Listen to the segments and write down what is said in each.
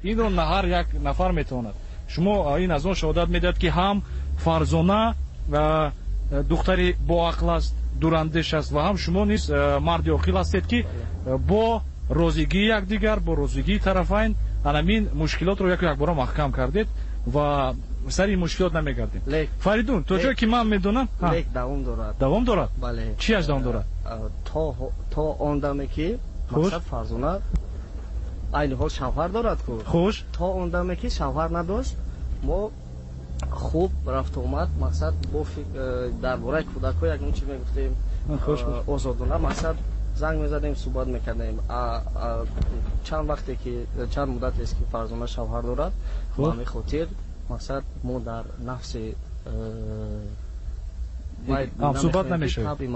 Инро на ҳар як нафар метавонад. Шумо ин аз он шаҳодат медиҳад, ки ҳам Фарзона духтари боақл аст, дурандеш аст ва ҳам шумо низ марди оқил ҳастед, ки бо розигии якдигар, бо розигии тарафайн ҳамин мушкилотро яку якбора маҳкам кардед ва сари ин мушкилот намегардем. Фаридун, то ҷое ки ман медонам, лек давом дорад. Давом дорад? Бале. Чӣ аз давом дорад? То он даме ки мақсад Фарзона айни ҳол шавҳар дорад ку. То он даме ки шавҳар надошт, мо хуб рафтуомад, мақсад бо дар бораи кӯдакҳо ягон чиз мегуфтем, озодона мақсад занг мезадем, суҳбат мекардем. Чанд вақте ки, чанд муддатест ки Фарзона шавҳар дорад, ба ҳамин хотир мақсад мо дар нафси суҳбат намешавем, табъи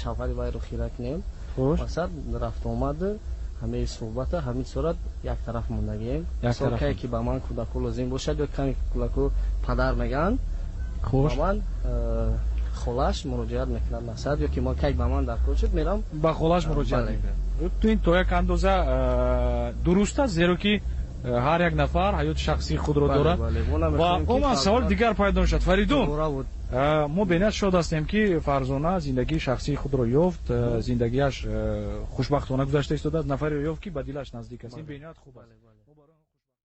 шавҳари вайро хира кунем. Мақсад рафтуомад, ҳамаи суҳбата ҳамин сурат яктараф мондагием. Кае ки ба ман кӯдаку лозим бошад ё каме кӯдаку падар мегӯянд, ба ман холаш муроҷиат мекунад, мақсад ё ки кай ба ман даркор шуд, мерам ба холаш муроҷиат мекунад. Ин то як андоза дуруст аст, зеро ки ҳар як нафар ҳаёти шахсии худро дорад. Ва умуман савол дигар пайдо мешавад. Фаридун, мо бениҳоят шод ҳастем, ки Фарзона зиндагии шахсии худро ёфт, зиндагиаш хушбахтона гузашта истодааст, нафареро ёфт, ки ба дилаш наздик аст. Ин бениҳоят хуб аст.